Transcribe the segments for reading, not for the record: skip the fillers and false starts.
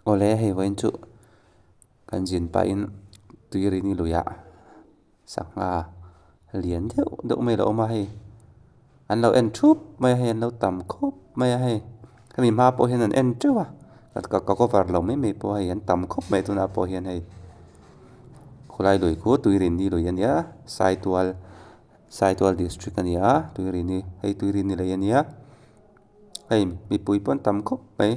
Awle hei vawiin chu kan zin pahin tuirini luiah sangha lian deuh deuh mai a lo awm a hei an lo en thup mai a hei an lo tam khawp mai a hei hemi hma pawh hian an en teuh a ka cover lo mai mai pawh a hei an tam khawp mai tunah pawh hian hei khawlai lui khu tuirini lui a nia saitual saitual district a ni a tuirini hei tuirini lei a nia hei mipui pawh an tam khawp mai.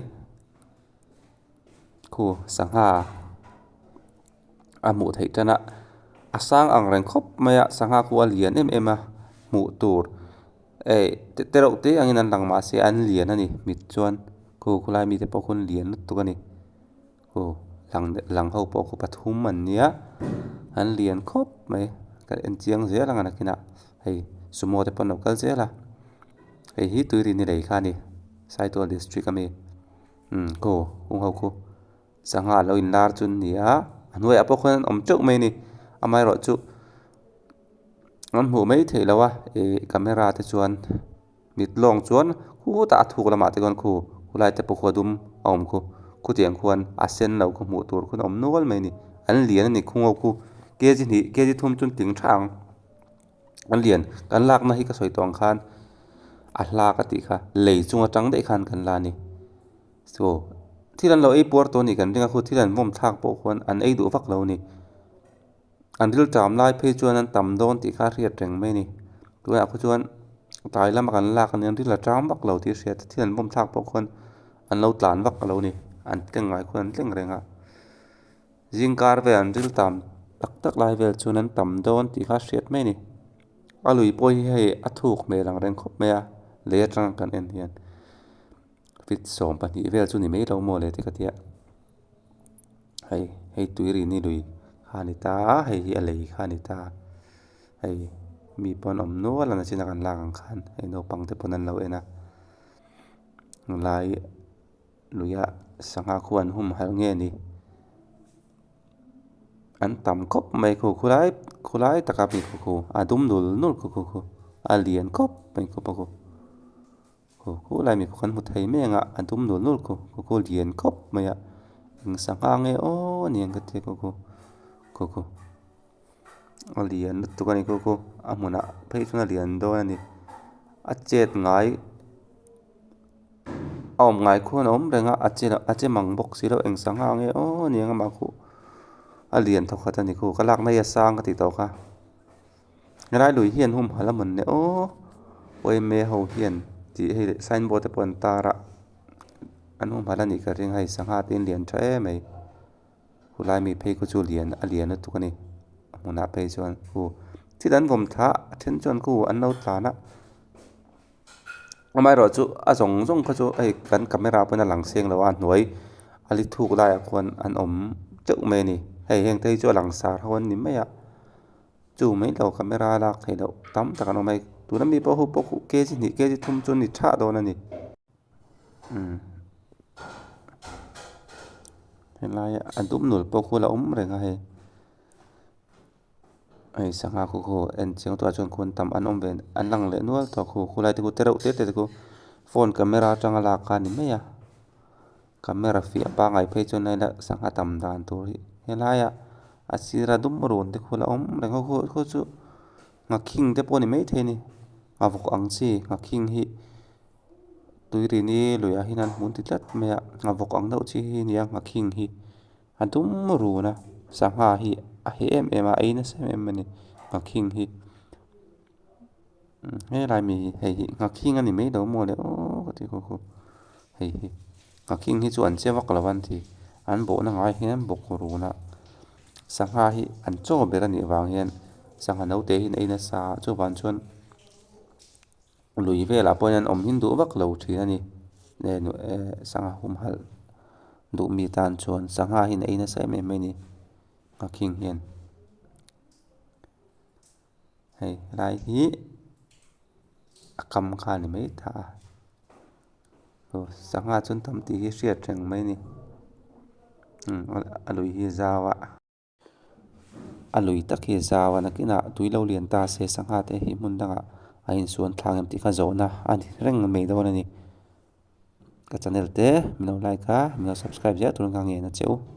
Khu sangha a hmuh theih tan a a sang ang reng khawp mai a sangha khu a lian em em a hmuh tur eh te reuh te angin an lang mahse an lian a ni mit chuan khu khulai mite pawh khu an lian lutuk a ni khu lang lang ho pawh khu pathum an nia an lian khawp mai ka en chiang zel ang a nakinah hei sumo te pawh an lo kal zel a hei hi tuirini lei kha a ni saitual district ami. Umm khu kung ho khu sangha lo in lar chu an ni a a hnuaiah pawh khuan an awm teuh mai a ni amaherawh chu an hmuh mai theih loh a ih camera te chuan mit lawng chuan khutah a thuk lamah te khuan khu khulai te pawh khu a dum a awm khu khutiang khuan a sen lo khaw hmuh tur khuan a awm nual mai a ni an lian a ni khung ho khu kg hnih kg thum chu an tling tha ang. An lian kan lakna hi ka sawi tawh ang khan a hla ka tih kha lei chung atang daih khan kan la a ni so thil an lo ei puar tawh a nih kan ring a khu thil an vawm thlak pawh khuan an ei duh vak lo a ni an ril tam lai phei chuan an tam dawn tih kha a hriat reng mai a ni tunah khaw chuan tlai lama kan lak ania an ril a tam vak lo tih a hriat thil an vawm thlak pawh khuan an lo tlan vak lo a ni an tleng ngai khuan an tleng reng a. Zingkar vel an ril tam tak tak lai vel chuan an tam dawn tih kha a hriat mai a ni a lui pawh hi hei a thuk hmel ang reng khawp mai a lei atanga kan en hian feet 12 vel chu ni mai lo maw le te ka tia hei hei tuirini lui kha a ni ta a hei hi a lei kha a ni ta hei mi pawh an awm nual a nachina kan lak ang khan hei naupang te pawn an lo en a lai. Luia sangha khu an humhalh nge ni an tam khawp mai khu khulai khulai taka mi khu khu a dum nul nul khu khu khu a lian khawp mai khu pawh khu khu khulai mi khu kan hmu thei mai ang a a dum nul nul khu khu khu lian khawp mai a eng sangha nge aw ni ang ka tia khu khu khu khu a lian lutuk a ni khu khu a hmunah phei chuan a lian dawn a ni a chet ngai. A awm ngai khuan a awm reng a a che a che mang bawk si lo eng sangha nge aw ni ang amah khuh a lian thaw khat a ni khu ka lak na hi a sang ka tih tawh kha helai lui hian humhalh a mawn le aw yma ho hian tih hei sign board te pawh an tar a an humhalh a nih ka ring a hei sangha te hi an lian tha em mai khulai mi phei khu chu lian a lian lutuk a ni a hmunah phei chuan khu thil an vawm thla a a then chuan khu an lo tlan a. Amaherawhchu a zawng zawng kha chu hei kan camera pawn a lang seng lo a a hnuai a li thuk laiah khuan an awm teuh mai a ni hei heng te hi chu a langsar ho an ni mai a chu mai lo camera a lak theih loh tam tak an awm a hei tuna mi pawh ho pawh khu kg hnih kg thum chu a ni thah dawn a ni umm helaia a dum nul pawh khu la awm reng a hei. Hei sangha khu khu en chiang tawh ah chuan khuan tam an awm ve an lang leh nual tawh khu khulai te khu te reuh te te khu phone camera atanga lak kha a ni mai a camera fiah pangngai phei chuan hei la sangha tam dan tur hi helaiah a sira dum run te khu la awm reng a khu khu chu nghakhing te pawh a ni maithei a ni nghavawk ang chi nghakhing hi tuirini luiah hian an hmu ti tlat mai a nghavawk ang deuh chi hi a ni a nghakhing hi. A dum run a sangha hi a heh em em a a ei nasa em em a ni nghakhing hi helai mi hi hei hi nghakhing a ni mai lo maw le aw ka ti khaw khaw hei hi nghakhing hi chu an che vak lo a an ti an bawhna ngai hian an bawk run a sangha hi an chaw ber a nih vang hian sangha naute hi an ei nasa a chuvang chuan lui velah pawh hian an awm hin duh vak lo thin a ni sangha humhalh duh mi tan chuan sangha hi an ei nasa em em mai a ni nghakhing hian hei helai hi a kam kha a ni mai ta a sangha chu an tam tih hi hriat reng mai a ni a lui hi a zau a. A lui tak hi a zau a nakinah tui lo lian ta se sangha te hi hmun dangah a insuan thlang em tih kha zawhna a ni reng mai dawn a ni. Ka channel te min lo like a, min lo subscribe zel turin ka ngen a che u.